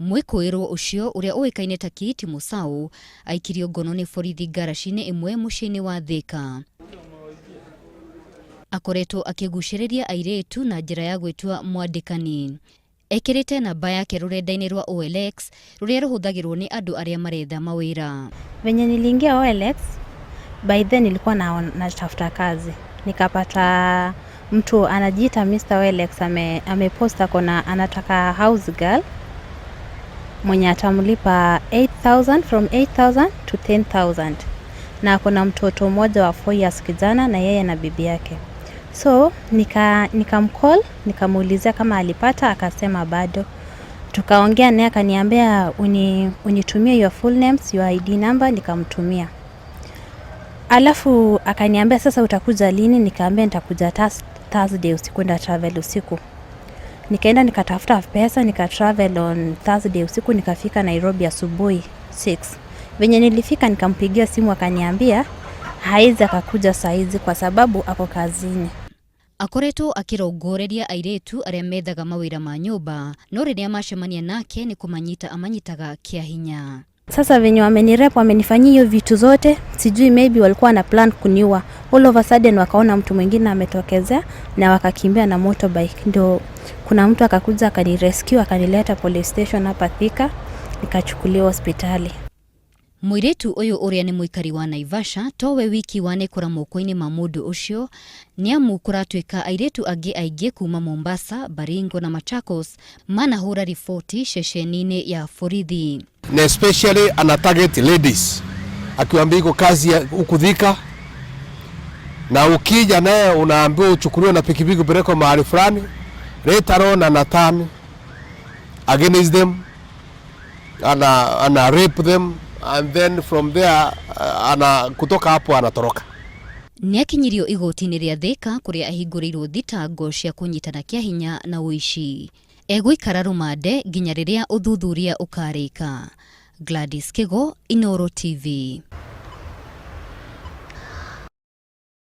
Mwĩkũĩrwo ũcio ũrĩa ũĩkaine ta Kiiti Musau aikirio ngono nĩ borithi ngaraci-inĩ ĩmwe mũciĩ-inĩ wa Thika. Akoretwo akĩgucĩrĩria airĩtu na njĩra ya gwĩtua mwandĩkani. Ekĩrĩte namba yake rũrenda-inĩ rwa OLX rũrĩa rũhũthagĩrwo nĩ andũ arĩa maretha mawĩra. Venye niliingia OLX, by then nilikuwa natafuta kazi, nikapata mtu anajiita Mr. OLX amepost akona anataka house girl mwenye atamlipa 8000, from 8000 to 10,000, na akona mtoto mmoja wa 4 years kijana na yeye na bibi yake. So nikamcall, nikamuulizia kama alipata, akasema bado. Tukaongea naye akaniambia unitumie your full names, your ID number, nikamtumia. Alafu akaniambia sasa utakuja lini? Nikaambia nitakuja Thursday usiku, nda travel usiku. Nikaenda nikatafuta pesa, nika travel on Thursday usiku, nikafika Nairobi asubuhi 6. Venye nilifika nikampigia simu akaniambia haizi akakuja saizi kwa sababu ako kazini. Akoretwo akĩrongoreria airĩtu arĩa methaga mawĩra ma nyũmba, no rĩrĩa macemania nake nĩ kũmanyita amanyitaga kĩa hinya. Sasa venye wamenirape, wamenifanyia hiyo vitu zote, sijui maybe walikuwa na plan kuniua. All of a sudden wakaona mtu mwingine ametokezea na wakakimbia na motorbike. Ndio kuna mtu akakuja akanirescue akanileta police station hapa Thika, nikachukuliwa hospitali. Mũirĩtu ũyũ ũrĩa nĩ mũikari wa Naivasha towe wiki wanekora moko-inĩ ma mũndũ ũcio, nĩamu kũratuĩka airĩtu angĩ aingĩ kuma Mombasa, Baringo na Machakos manahũra riboti ceceni-inĩ ya borithi. Na especially ana target ladies, akiwaambia iko kazi ya huku Thika, na ukija naye unaambiwa uchukuliwe na pikipiki upelekwe mahali fulani, later on ana turn against them, ana rape them and then from there ana kutoka hapo anatoroka. Nĩakinyirio igoti-inĩ rĩa Thika kũrĩa ahingũrĩirwo thitango cia kũnyitana kĩa hinya na ũici. Egũikara rũmande nginya rĩrĩa ũthuthuria ũkarĩka. Gladys Kigo, Inooro TV.